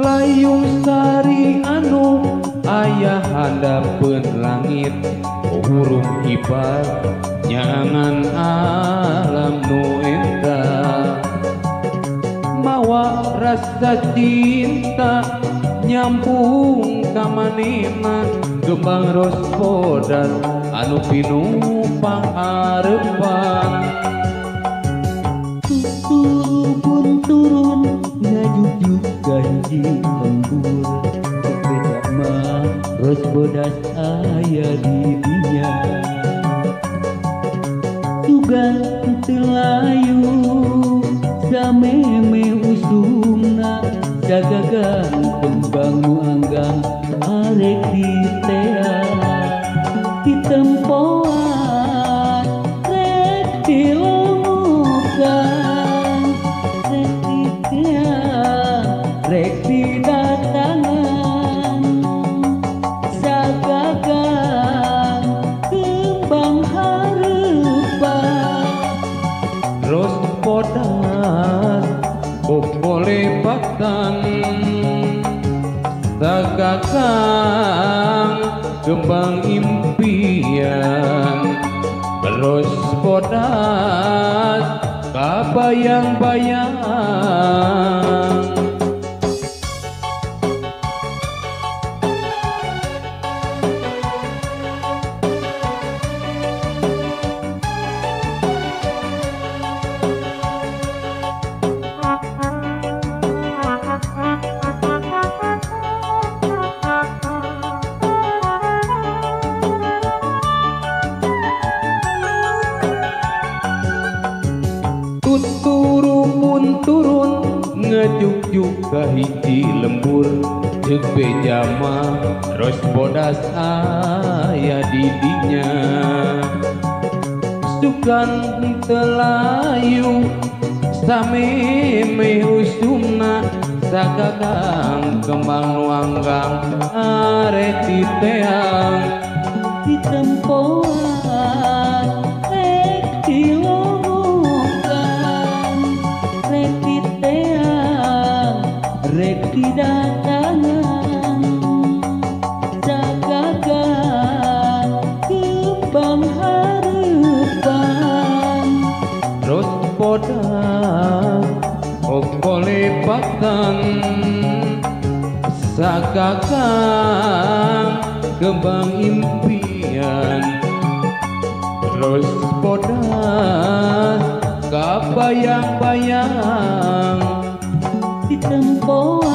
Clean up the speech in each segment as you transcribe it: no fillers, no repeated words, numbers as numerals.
Layung sari anu aya handapeun langit hurung kibar nyangan alam nu endah mawa rasa cinta nyambung ka manehna gembang ros bodas anu pinuh panghareupan. Turun turun ngajugjug ka hiji lembur beda mah ros bodas aya di dinya sugan teu layu sameme usumna sagagang kembang nu anggang arek diteang ditempoan rek dilongokan rek diteang rek didatangan sagagang kembang hareupan ros bodas bobolepatan sagagang kembang impian ros bodas kabayang-bayang. Turun turun ngejuk-juk ka hiji lembur ceuk beja mah ros bodas aya di dinya sugan teu layu samemeh usumna sagagang kembang nu anggang arek diteang ditempoan rek dilongokan rek diteang rek didatangan sagagang kembang hareupan ros bodas bobolepatan sagagang kembang impian ros bodas kabayang-bayang ditempoan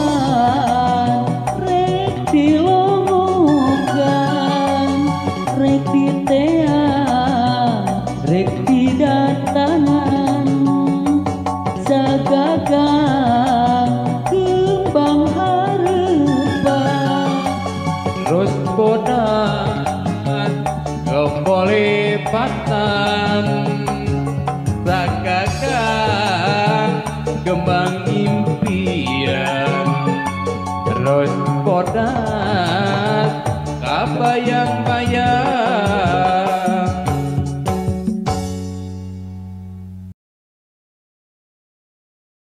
rek dilongokan rek diteang rek didatangan sagagang kembang hareupan ros bodas kebolepatan sagagang kembang impian ros bodas kabayang-bayang.